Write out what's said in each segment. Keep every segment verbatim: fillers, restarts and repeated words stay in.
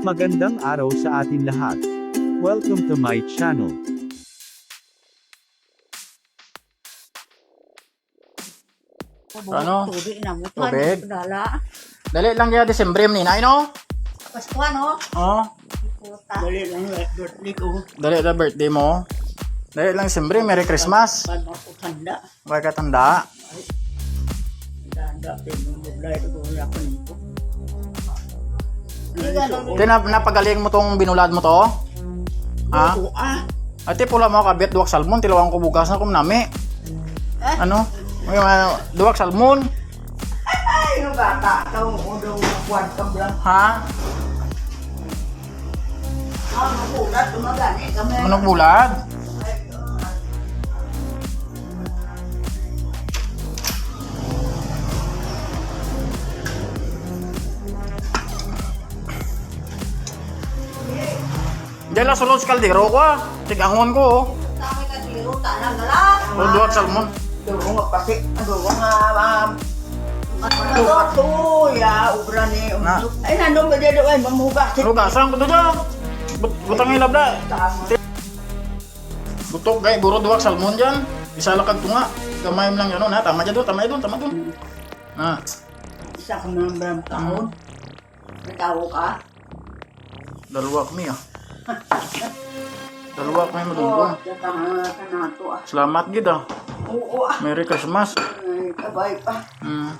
Magandang araw sa atin lahat. Welcome to my channel. Ano? Tubig na mo. Tubig? Dala. Dali lang ya, Disyembre man ini, no? Paskuhan, no? Oh. Puta. Dali lang, eh, birthday ko. Dali na birthday mo. Dali lang, Disyembre, Merry Christmas. Paano ako tanda? Wala ka tanda. Tanda, pinulay ko, wala ko nito. Di na, napagaling mo tong binulad mo to? Ha? Oo, ah. Ate, pula mo kabit, duwag salmon, tilawan ko bugas na kung nami. Eh? Ano? May mga duwag salmon. Ay, yung bata, ikaw mo daw kuwan ka blang. Ha? Ah, magulat, tumagani kami. Manong bulad? Diyan lang sulod sa kaldero ko, ah. Tigangon ko, oh. Kami ka tiro, tanang na lang. Oh, duwag salmon. Duwag nga pasi, duwag nga, um, ano to, ya, ubra ni, Na. Ay, nandun ba dyan, ay, mamugas. Lugasan ko to dyan. But, butang ilab na. Butok, gay, guro, duwag salmon dyan. Isa lang kag tunga. Gamay lang yun, na. Tama dyan, tama dyan, tama dyan. Na. Isa ka man ang taon. May tawo ka? Dalwa kami, ah. Dalwa kami madungdong. Oo, tatahan ka nato, ah. Salamat gid, ah. Oo, ah. Merry Christmas. Ay, kabay pa. Mm.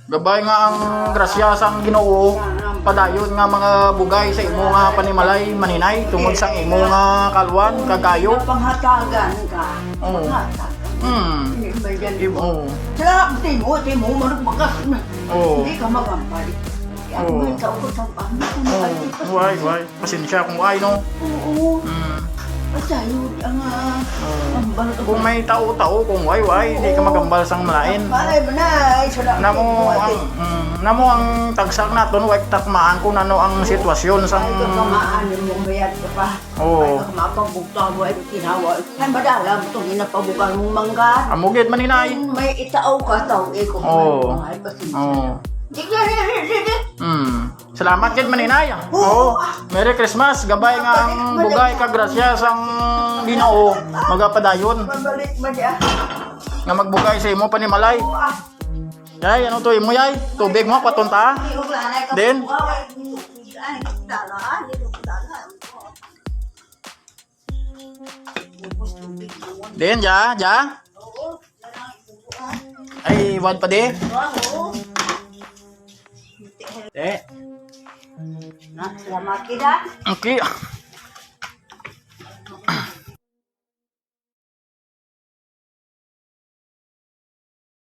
Gabay nga ang grasya sang Ginoo padayon nga mga bugay sa imo nga panimalay, Maninay, tungod sang imo nga kalwan kag kayo. Pangatagan ka. Oo. Pangatagan. Mm. Hindi ba yan? Im-, oo. Sa timo, timo, managbakas na. Oo. Hindi ka magambal. Ako Oo. Yung tao ko, tao, ano ko Oo. Nakakita. Why, why? Pasensya kung why, no? Oo. Mm. At tayo, ang, ah, Oo. Ang bal- Kung may tao-tao, kung why, why, hindi ka Oo. Magambal sang malain. Ay, manay, salamat Namo po, ang, ate. Mm, namo ang tagsak naton, why takmaan kung ano ang Oo. Sitwasyon sang Ay, kakamaan mo, mayad ka pa. Oo. Ay, makapagbuta mo, ay, tinawa. Ay, madala mo itong inapabukan mong mangga. Amo gid, Maninay. Kung may itao ka, tao, eh, kung Oo. May, ay, pasensya Oo. na. Di, di, di, di, di, di. Mm. Salamat gid, Maninay. Oo. Oo. Merry Christmas. Gabay nga ang bugay kag grasya sang Ginoo magapadayon. Mabalik man niya. Nga magbugay sa imo panimalay. Oo, ah. Yay, ano to imo, yay? Tubig mo, patunta? Din? Din, ja, ja? Ay, wad pa di? Eh. Na, salamat kita. Okay.